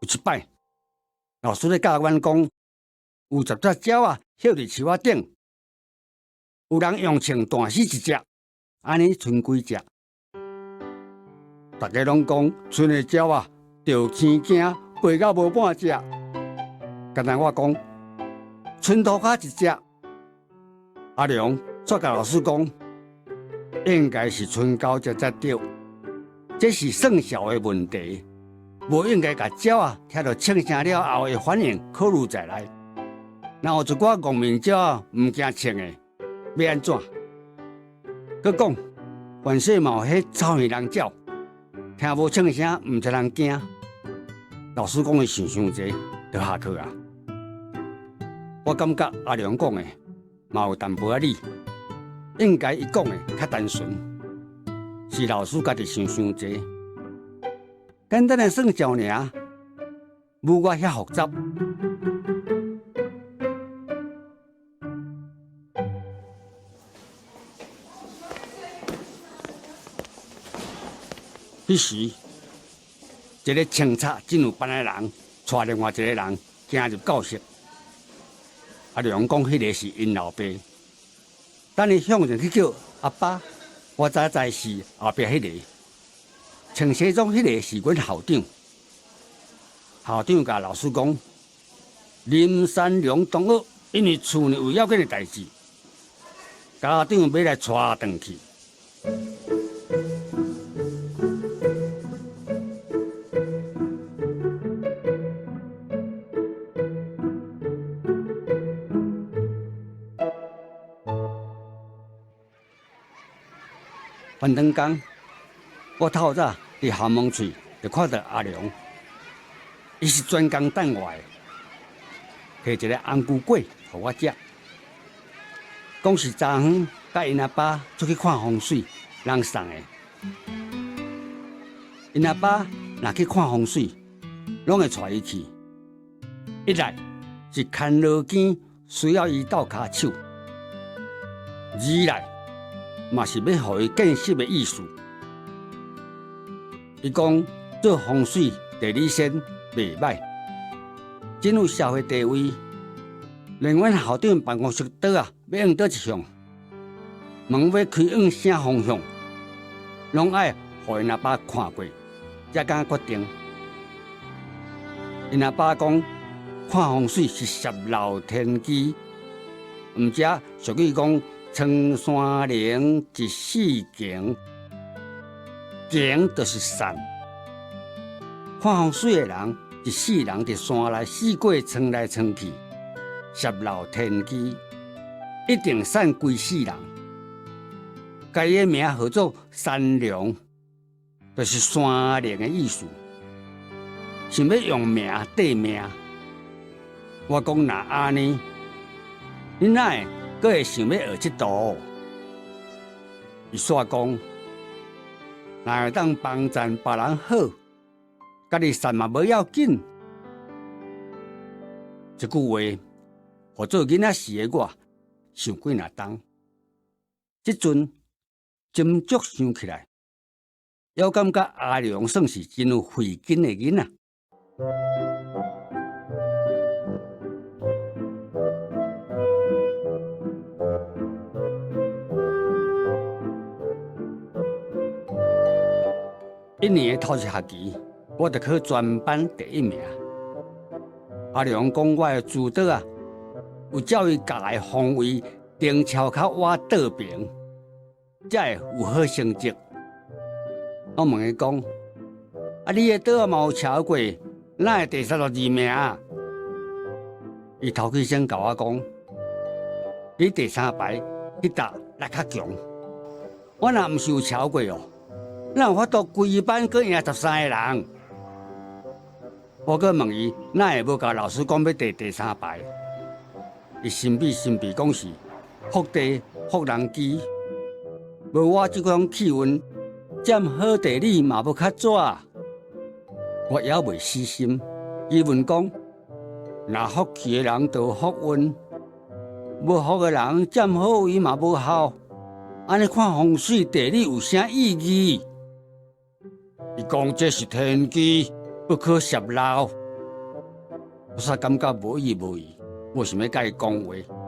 有一擺，老師咧教阮講，有十隻鳥仔歇佇樹仔頂，有人用銃彈死一隻，按呢賰幾隻？逐家攏講，賰的鳥仔著生驚，飛到無半隻。敢若我講，賰塗跤一隻。阿良煞共老師講，應該是賰九隻才對。這是算數的問題，無應該共鳥仔聽著銃聲了後的反應考慮在內。若有一寡戇面鳥仔毋驚銃的，欲按怎？閣講，凡勢嘛有彼草耳人鳥，聽無銃聲毋知人驚。老師講伊想傷濟，就下課啊。我感覺阿良講的嘛有淡薄仔理，應該伊講的較單純，是老師家己想傷濟。簡單的算數爾，無我遐複雜。彼時，一个清楚真有班的人，帶另外一个人行入教室。阿良講，彼个是𪜶老爸。等伊向前去叫阿爸，我才知是後壁彼个。穿西裝彼个是阮校長。校長共老師講，林三良同學因為厝內有要緊的代誌，家長欲來帶轉去。翻轉工，我透早佇校門喙就看著阿良，伊是專工等我的，提一个紅龜粿予我食。講是昨昏佮𪜶阿爸出去看風水，人送的。𪜶阿爸若去看風水，攏會帶伊去。一來是牽路肩需要伊鬥跤手，二來嘛是欲予伊見識的意思。伊講做風水地理先袂䆀，真有社會地位。連阮校長辦公室桌仔欲放佗一向，門欲開往啥方向，攏愛予𪜶阿爸看過，才敢決定。𪜶阿爸講看風水是泄漏天機，毋則俗語講。倉山靈一世情，情就是散。看風水的人，一世人佇山內四過躥來躥去，泄漏天機，一定散規世人。共伊的名號做山良，就是山靈的意思。想欲用命綴命，我講若按呢，你哪會？閣會想欲學這道？伊煞講，若會當幫贊別人好，家己散嘛無要緊。這句話，予做囡仔時的我想幾若冬。這陣斟酌想起來，猶感覺阿良算是真有慧根的囡仔。一年的頭一學期，我就考全班第一名。阿良講我的書桌仔，有照伊教的方位，頂超較倚倒爿，才會有好成績。我問伊講：啊，你的桌仔嘛有超過，哪會第32名？伊頭起先共我講：你第三排彼搭力較強，我若毋是有超過哦。哪有法度規班閣贏13個人？我閣問伊，哪會無共老師講欲坐第三排？伊神秘神秘講是福地福人機，無我這款氣運，佔好地理嘛欲較紙。我猶未死心，伊問講：若福氣的人就有福運，無福的人佔好位嘛無效。按呢看風水地理有啥意義？伊講這是天機，不可泄漏。我煞感覺無意無義，無想欲佮伊講話。